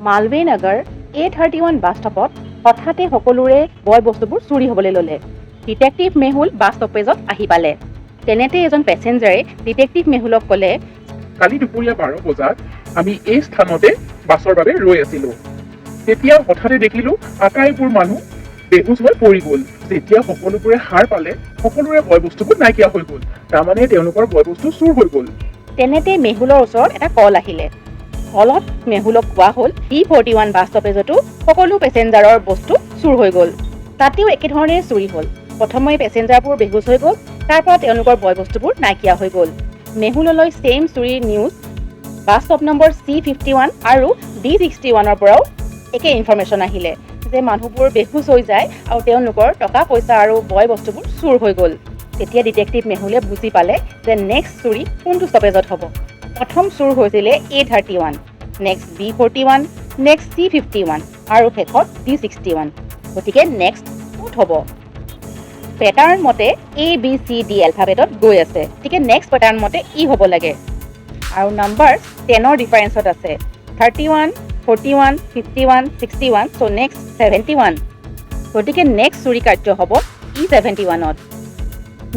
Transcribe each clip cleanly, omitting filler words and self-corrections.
মালৱে Nagar A 31 bus ষ্টপত হঠাতে সকলোৰে বয় বস্তুবোৰ চুৰি হ'বলৈ ল'লে। ডিটেক্টিভ মেহুল বাছ ষ্টপেজত আহি পালে। তেনেতে এজন পেচেঞ্জাৰে ডিটেক্টিভ মেহুলক ক'লে, কালি দুপৰীয়া 12 বজাত আমি এই স্থানতে বাছৰ বাবে ৰৈ আছিলো। তেতিয়া হঠাতে দেখিলো আটাইবোৰ মানুহ বেহুচ হৈ পৰি গ'ল। যেতিয়া সকলোবোৰে সাৰ পালে, সকলোৰে বয় বস্তুবোৰ নাইকিয়া হৈ গ'ল। তাৰমানে তেওঁলোকৰ বয় বস্তু চুৰ হৈ গ'ল। তেনেতে মেহুলৰ ওচৰত এটা কল আহিলে। কলত মেহুলক কোৱা হ'ল, ডি 41 বাছ ষ্টপেজতো সকলো পেচেঞ্জাৰৰ বস্তু চুৰ হৈ গ'ল। তাতেও একেধৰণেৰে চুৰি হ'ল। প্ৰথমে পেচেঞ্জাৰবোৰ বেহুচ হৈ গ'ল, তাৰ পৰা তেওঁলোকৰ বয় বস্তুবোৰ নাইকিয়া হৈ গ'ল। মেহুললৈ ছেইম চুৰিৰ news bus stop number C 51 আৰু ডি 61ৰ পৰাও একে ইনফৰমেশ্যন আহিলে যে মানুহবোৰ বেহুচ হৈ যায় আৰু তেওঁলোকৰ টকা পইচা আৰু বয় বস্তুবোৰ চুৰ হৈ গ'ল। তেতিয়া ডিটেক্টিভ মেহুলে বুজি পালে যে নেক্সট চুৰি কোনটো ষ্টপেজত হ'ব। প্ৰথম চুৰ হৈছিলে A 31, next B 41, next C 51 আৰু শেষত ডি 61। গতিকে নেক্সট ক'ত হ'ব? পেটাৰ্ণ মতে এ, বি, চি, ডি এলফাবেটত গৈ আছে। গতিকে নেক্সট পেটাৰ্ণ মতে ই হ'ব লাগে আৰু নাম্বাৰ 10ৰ ডিফাৰেঞ্চত আছে, 31, 41, 51, 61, so next 71। গতিকে নেক্সট চুৰি কাৰ্য হ'ব ই 71ত।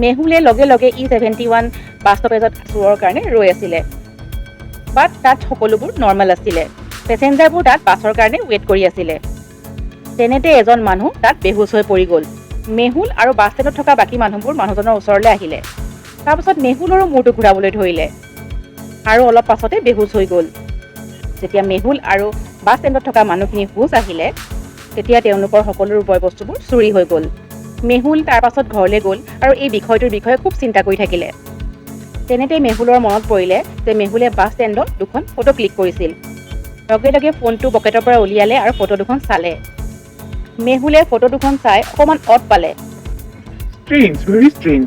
মেহুলে লগে লগে ই 71 বাছ ষ্টপেজত চোৰৰ কাৰণে ৰৈ আছিলে। বাট তাত সকলোবোৰ নৰ্মেল আছিলে। পেচেঞ্জাৰবোৰ তাত বাছৰ কাৰণে ৱেইট কৰি আছিলে। তেনেতে এজন মানুহ তাত বেহুচ হৈ পৰি গ'ল। মেহুল আৰু বাছ ষ্টেণ্ডত থকা বাকী মানুহবোৰ মানুহজনৰ ওচৰলৈ আহিলে। তাৰপাছত মেহুলৰো মূৰটো ঘূৰাবলৈ ধৰিলে আৰু অলপ পাছতে বেহুচ হৈ গ'ল। যেতিয়া মেহুল আৰু বাছ ষ্টেণ্ডত থকা মানুহখিনি হুচ আহিলে, তেতিয়া তেওঁলোকৰ সকলোৰে বয় বস্তুবোৰ চুৰি হৈ গ'ল। মেহুল তাৰ পাছত ঘৰলৈ গ'ল আৰু এই বিষয়টোৰ বিষয়ে খুব চিন্তা কৰি থাকিলে। তেনেতে মেহুলৰ মনত পৰিলে যে মেহুলে বাছ ষ্টেণ্ডত দুখন ফটো ক্লিক কৰিছিল। লগে লগে ফোনটো পকেটৰ পৰা উলিয়ালে আৰু ফটো দুখন চালে। মেহুলে ফটো দুখন চাই অকণমান অড পালে। Strange, very strange.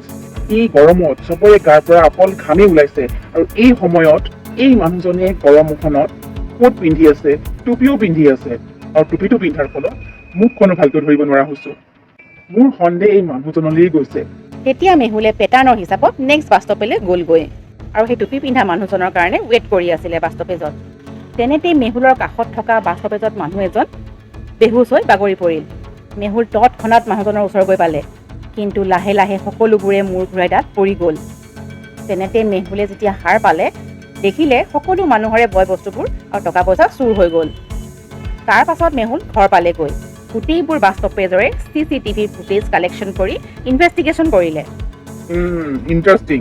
এই গৰমত চবৰে গাৰ পৰা অকল ঘামেই ওলাইছে আৰু এই সময়ত এই মানুহজনে গৰমখনত কোট পিন্ধি আছে, টুপিও পিন্ধি আছে আৰু টুপিটো পিন্ধাৰ ফলত মুখখনো ভালকৈ ধৰিব নোৱাৰা হৈছো। মোৰ সন্দেহ এই মানুহজনলৈয়ে গৈছে। তেতিয়া মেহুলে পেটাৰ্ণৰ হিচাপত নেক্সট বাছ ষ্টপলৈ গ'লগৈ আৰু সেই টুপি পিন্ধা মানুহজনৰ কাৰণে ৱেইট কৰি আছিলে বাছ ষ্টপেজত। তেনেতেই মেহুলৰ কাষত থকা বাছ ষ্টপেজত মানুহ এজন বেহুচ হৈ বাগৰি পৰিল। মেহুল তৎক্ষণাত মানুহজনৰ ওচৰ গৈ পালে। কিন্তু লাহে লাহে সকলোবোৰে মূৰ ঘূৰাই তাত পৰি গ'ল। তেনেতে মেহুলে যেতিয়া সাৰ পালে, দেখিলে সকলো মানুহৰে বয় বস্তুবোৰ আৰু টকা পইচা চুৰ হৈ গ'ল। তাৰ পাছত মেহুল ঘৰ পালেগৈ। গোটেইবোৰ বাছ ষ্টপেজৰে চিচিটিভি ফুটেজ কালেকশ্যন কৰি ইনভেষ্টিগেশ্যন কৰিলে। ইণ্টাৰেষ্টিং।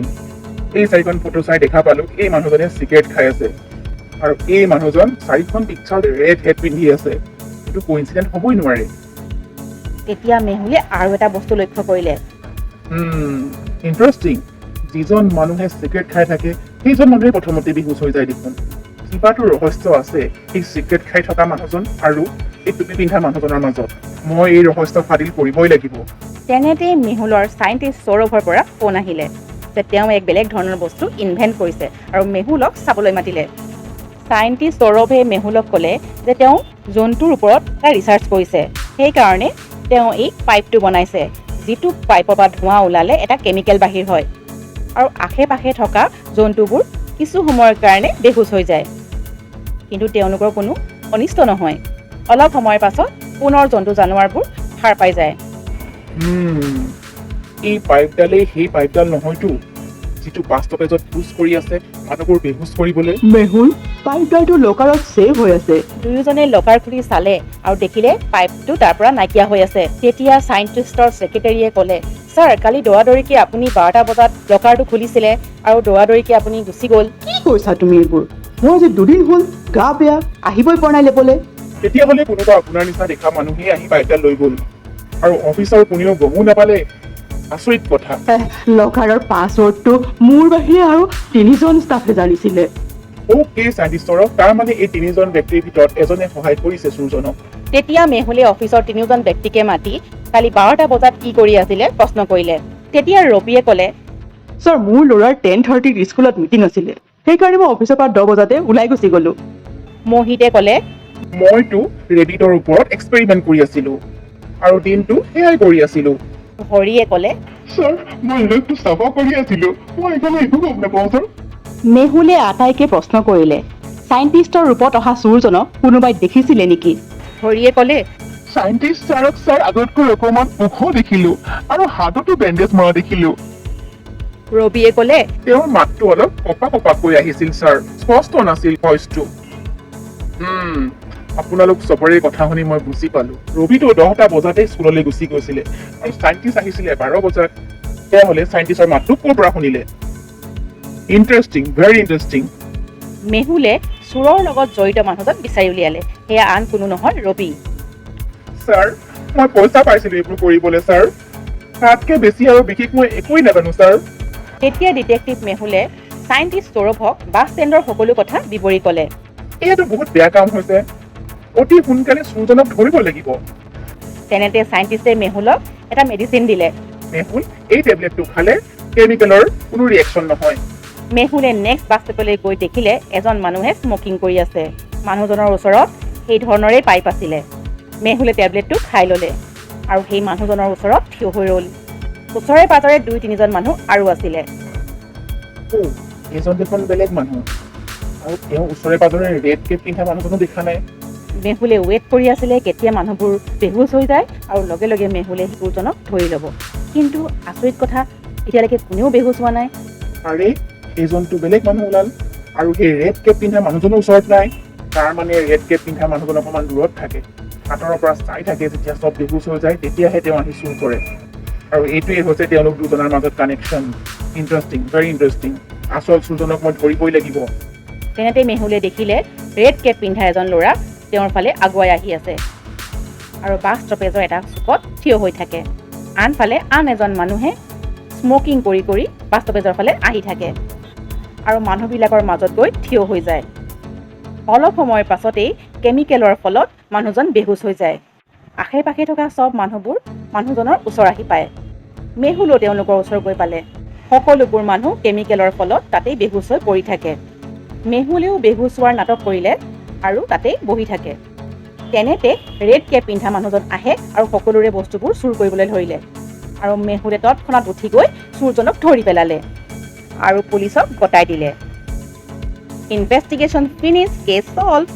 এই চাৰিখন ফটো চাই দেখা পালো, এই মানুহজনে চিগাৰেট খাই আছে আৰু এই মানুহজন চাৰিখন পিকচাৰ ৰেড হেট পিন্ধি আছে। এইটো কোইনচিডেণ্ট হ'বই নোৱাৰে। তেতিয়া মেহুলে আৰু এটা বস্তু লক্ষ্য কৰিলে। ইণ্টাৰেষ্টিং। যিজন মানুহে চিগাৰেট খাই থাকে, সেইজন মানুহে প্ৰথমতে বেহুচ হৈ যায় দেখোন। কিবাটো ৰহস্য আছে এই চিগাৰেট খাই থকা মানুহজন আৰু এই টুপি পিন্ধা মানুহজনৰ মাজত। মই এই ৰহস্য ফাদিল কৰিবই লাগিব। তেনেতে মেহুলৰ চাইণ্টিষ্ট সৌৰভৰ পৰা ফোন আহিলে যে তেওঁ এক বেলেগ ধৰণৰ বস্তু ইনভেণ্ট কৰিছে আৰু মেহুলক চাবলৈ মাতিলে। চাইণ্টিষ্ট সৌৰভে মেহুলক ক'লে যে তেওঁ জন্তুৰ ওপৰত এটা ৰিচাৰ্চ কৰিছে, সেইকাৰণে তেওঁ এই পাইপটো বনাইছে, যিটো পাইপৰ পৰা ধোঁৱা ওলালে এটা কেমিকেল বাহিৰ হয় আৰু আশে পাশে থকা জন্তুবোৰ কিছু সময়ৰ কাৰণে বেহুচ হৈ যায়, কিন্তু তেওঁলোকৰ কোনো অনিষ্ট নহয়। অলপ সময়ৰ পাছত পুনৰ জন্তু জানোৱাৰবোৰ সাৰ পাই যায়। এই পাইপডালেই সেই পাইপডাল নহয়তো, যিটো বাছ ষ্টপেজত ইউজ কৰি আছে মানুহবোৰ বেহুচ কৰিবলৈ? মেহুল, পাইপডালটো লকাৰত ছেভ হৈ আছে। দুয়োজনে লকাৰ খুলি চালে আৰু দেখিলে পাইপটো তাৰ পৰা নাইকিয়া হৈ আছে। তেতিয়া চাইণ্টিষ্টৰ ছেক্ৰেটেৰীয়ে ক'লে, "ছাৰ, কালি দৌৰাদৌৰিকৈ আপুনি 12টা বজাত লকাৰটো খুলিছিলে আৰু দৌৰাদৌৰিকৈ আপুনি গুচি গ'ল।" কি কৈছা তুমি এইবোৰ? মোৰ আজি দুদিন হ'ল গা বেয়া, আহিবই পৰা নাই লেবলে। তেতিয়াহ'লে কোনোবা আপোনাৰ নিচিনা দেখা মানুহেই আহি পাইপডাল লৈ গ'ল আৰু অফিচৰ কোনেও গমো নাপালে। আচৰিত কথা। লকাৰৰ পাছৱৰ্ডটো মোৰ বাহিৰে আৰু তিনিজন ষ্টাফে জানিছিলে। অ'কে চাইণ্টিষ্টৰক, তাৰমানে এই তিনিজন ব্যক্তিৰ ভিতৰত এজনে সহায় কৰিছে চোৰজনক। তেতিয়া মেহুলে অফিচৰ তিনিওজন ব্যক্তিকে মাতি কালি 12টা বজাত কি কৰি আছিলে প্ৰশ্ন কৰিলে। তেতিয়া ৰবিয়ে ক'লে, ছাৰ, মোৰ ল'ৰাৰ 10:30ত স্কুলত মিটিং আছিলে, সেইকাৰণে মই অফিচৰ পৰা 10 বজাতে ওলাই গুচি গ'লো। মোহিতে ক'লে, মইতো ৰেবিটৰ ওপৰত এক্সপেৰিমেণ্ট কৰি আছিলো আৰু দিনটো সেয়াই কৰি আছিলো। হৰিয়ে ক'লে, ছাৰ, মই লেবটো চাফা কৰি আছিলো। মই এইফালে একো গম নাপাওঁ, ছাৰ। মেহুলে আটাইকে প্ৰশ্ন কৰিলে। চাইণ্টিষ্টৰ ৰূপত অহা চোৰজনক কোনোবাই দেখিছিলে নেকি। হৰিয়ে ক'লে, চাইণ্টিষ্ট ছাৰক ছাৰ আগতকৈ অকণমান ওখ দেখিলো আৰু হাততো বেণ্ডেজ মৰা দেখিলো। ৰবিয়ে ক'লে, তেওঁৰ মাতটো অলপ কপা কপাকৈ আহিছিল ছাৰ, স্পষ্ট নাছিল ভইচটো। আপোনালোক চবৰে কথা শুনি মই বুজি পালো। ৰবিটো 10টা বজাতে স্কুললৈ গুচি গৈছিলে আৰু চাইণ্টিষ্ট আহিছিলে 12 বজাত। তেতিয়াহ'লে চাইণ্টিষ্টৰ মাতটো ক'ৰ পৰা শুনিলে? Interesting, very interesting. মেহুলে চোৰৰ লগত জড়িত মানুহজন বিচাৰি উলিয়ালে। সেয়া আন কোনো নহয়, ৰবি। ছাৰ, মই পইচা পাইছিলো এইবোৰ কৰিবলৈ ছাৰ। তাতকে বেছি আৰু বিশেষ মই একোৱেই নাজানো ছাৰ। তেতিয়া ডিটেক্টিভ মেহুলে চাইণ্টিষ্ট সৌৰভক বাছ ষ্টেণ্ডৰ সকলো কথা বিৱৰি ক'লে। এয়াতো বহুত বেয়া কাম হৈছে। অতি সোনকালে চোৰজনক ধৰিব লাগিব। তেনেতে চাইণ্টিষ্টে মেহুলক এটা মেডিচিন দিলে। মেহুল, এই টেবলেটটো খালে কেমিকেলৰ কোনো ৰিয়েকশ্যন নহয়। মেহুলে নেক্সট বাছ ষ্টপলৈ গৈ দেখিলে এজন মানুহে স্মকিং কৰি আছে। মানুহজনৰ ওচৰত সেই ধৰণৰে পাইপ আছিলে। মেহুলে টেবলেটটো খাই ল'লে আৰু সেই মানুহজনৰ ওচৰত থিয় হৈ ৰ'ল। ওচৰে পাজৰে দুই তিনিজন মানুহ আৰু আছিলে। অ', এইজন দেখোন বেলেগ মানুহ আৰু তেওঁ ওচৰে পাজৰে ৰেড কেপ পিন্ধা মানুহজনো দেখা নাই। মেহুলে ৱেইট কৰি আছিলে কেতিয়া মানুহবোৰ বেহুচ হৈ যায় আৰু লগে লগে মেহুলে চোৰজনক ধৰি ল'ব। কিন্তু আচৰিত কথা, এতিয়ালৈকে কোনেও বেহুচ হোৱা নাই। আৰে, এইজনটো বেলেগ মানুহ ওলাল আৰু সেই ৰেড কেপ পিন্ধা মানুহজনো ওচৰত নাই। তাৰ মানে ৰেড কেপ পিন্ধা মানুহজন অকণমান দূৰত থাকে, আঁতৰৰ পৰা চাই থাকে। যেতিয়া চব বেহুচ হৈ যায়, তেতিয়াহে তেওঁ আহি চুৰ কৰে আৰু এইটোৱেই হৈছে তেওঁলোক দুজনৰ মাজত কানেকশ্যন। Interesting, very interesting. আচল চোৰজনক মই ধৰিবই লাগিব। তেনেতে মেহুলে দেখিলে ৰেড কেপ পিন্ধা এজন ল'ৰা তেওঁৰ ফালে আগুৱাই আহি আছে আৰু বাছ ষ্টপেজৰ এটা চুকত থিয় হৈ থাকে। আনফালে আন এজন মানুহে স্মকিং কৰি কৰি বাছ ষ্টপেজৰ ফালে আহি থাকে আৰু মানুহবিলাকৰ মাজত গৈ থিয় হৈ যায়। অলপ সময়ৰ পাছতেই কেমিকেলৰ ফলত মানুহজন বেহুচ হৈ যায়। আশে পাশে থকা চব মানুহবোৰ মানুহজনৰ ওচৰ আহি পায়। মেহুলো তেওঁলোকৰ ওচৰ গৈ পালে। সকলোবোৰ মানুহ কেমিকেলৰ ফলত তাতেই বেহুচ হৈ পৰি থাকে। মেহুলেও বেহুচ হোৱাৰ নাটক কৰিলে আৰু তাতেই বহি থাকে। তেনেতে ৰেড কেপ পিন্ধা মানুহজন আহে আৰু সকলোৰে বস্তুবোৰ চুৰ কৰিবলৈ ধৰিলে আৰু মেহুলে তৎক্ষণাত উঠি গৈ চোৰজনক ধৰি পেলালে আৰু পুলিচক গতাই দিলে। Investigation finish, case solve.